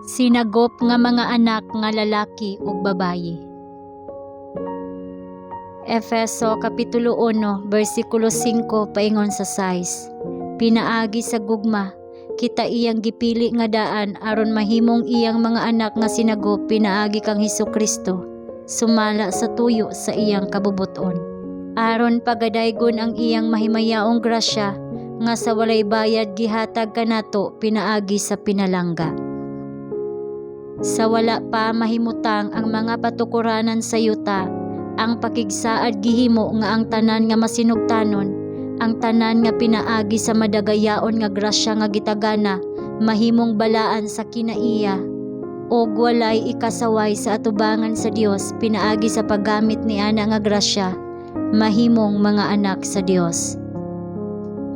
Sinagop nga mga anak nga lalaki ug babayi. Efeso Kapitulo 1 versikulo 5 paingon sa 6. Pinaagi sa gugma, kita iyang gipili nga daan aron mahimong iyang mga anak nga sinagop pinaagi kang Hesus Kristo, sumala sa tuyo sa iyang kabubuton. Aron pagadaygon ang iyang mahimayaong grasya nga sa walay bayad gihatag kanato pinaagi sa pinalangga. Sa wala pa mahimutang ang mga patukuranan sa yuta, ang pakigsaad gihimo nga ang tanan nga masinugtanon, ang tanan nga pinaagi sa madagayaon nga grasya nga gitagana, mahimong balaan sa kinaiya og walay ikasaway sa atubangan sa Dios pinaagi sa paggamit ni ana nga grasya, mahimong mga anak sa Dios.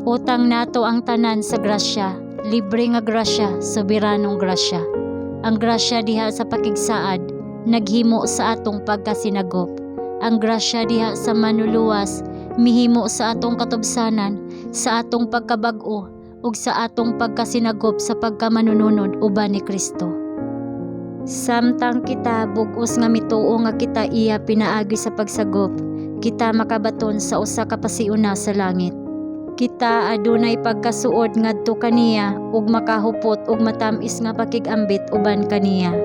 Utang nato ang tanan sa grasya, libre nga grasya, soberanong grasya. Ang grasya diha sa pakigsaad, naghimo sa atong pagkasinagop. Ang grasya diha sa manluluwas, mihimo sa atong katubsanan, sa atong pagkabag-o, ug sa atong pagkasinagop sa pagkamanununod uban ni Kristo. Samtang kita bug-os nga mituo nga kita iya pinaagi sa pagsagop, kita makabaton sa usa ka pasiuna sa langit. Kita adunay pagkasuod ngadto kaniya ug makahupot og matam-is nga pakig-ambit uban kaniya.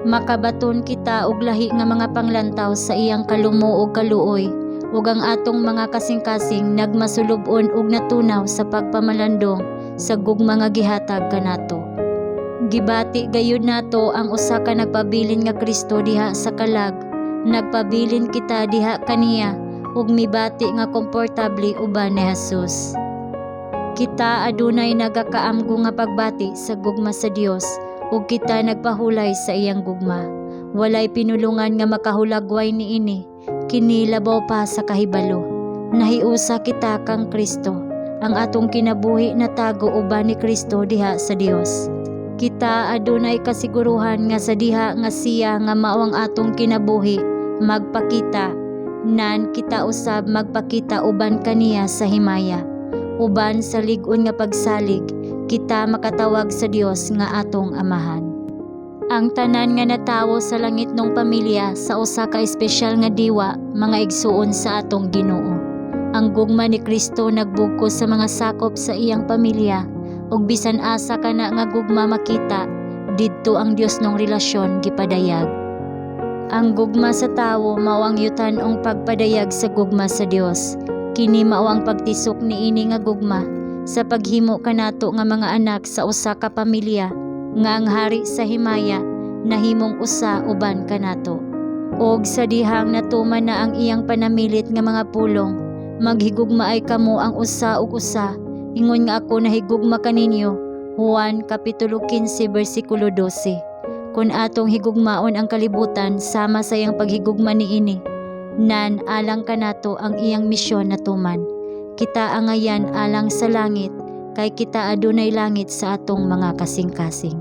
Makabaton kita og lahi nga mga panglantaw sa iyang kalumo ug kaluoy ug ang atong mga kasing-kasing nagmasulub-on ug natunaw sa pagpamalandong sa gugma nga gihatag kanato. Gibati gayud nato ang usa ka nagpabilin nga Kristo diha sa kalag. Nagpabilin kita diha kaniya ug mibati nga komportable uban ni Jesus. Kita adunay nagakaamgo nga pagbati sa gugma sa Dios ug kita nagpahulay sa iyang gugma. Walay pinulungan nga makahulagway niini, kini labaw pa sa kahibalo. Nahiusa kita kang Kristo. Ang atong kinabuhi natago uban ni Kristo diha sa Dios. Kita adunay kasiguruhan nga sa diha nga siya nga mao ang atong kinabuhi magpakita, nan kita usab magpakita uban kaniya sa himaya. Uban sa lig-on nga pagsalig, kita makatawag sa Dios nga atong Amahan. Ang tanan nga natawo sa langitnong pamilya sa usa ka espesyal nga diwa, mga igsuon sa atong Ginoo. Ang gugma ni Kristo nagbugkos sa mga sakop sa iyang pamilya ug bisan asa kana nga gugma makita, didto ang Diosnong relasyon gipadayag. Ang gugma sa tawo mao ang yutan-ong pagpadayag sa gugma sa Dios. Kini mao ang pagtisok niini nga gugma sa paghimo kanato nga mga anak sa usa ka pamilya nga ang hari sa himaya nahimong usa uban kanato. Og sa dihang natuman na ang iyang panamilit nga mga pulong, "Maghigugmaay kamo ang usa ug usa, ingon nga ako nahigugma kaninyo," Juan Kapitulo 15 bersikulo 12. Kun atong higugmaon ang kalibutan sama sa iyang paghigugma niini, nan alang kanato ang iyang misyon natuman. Kita angayan alang sa langit, kay kita adunay langit sa atong mga kasing-kasing.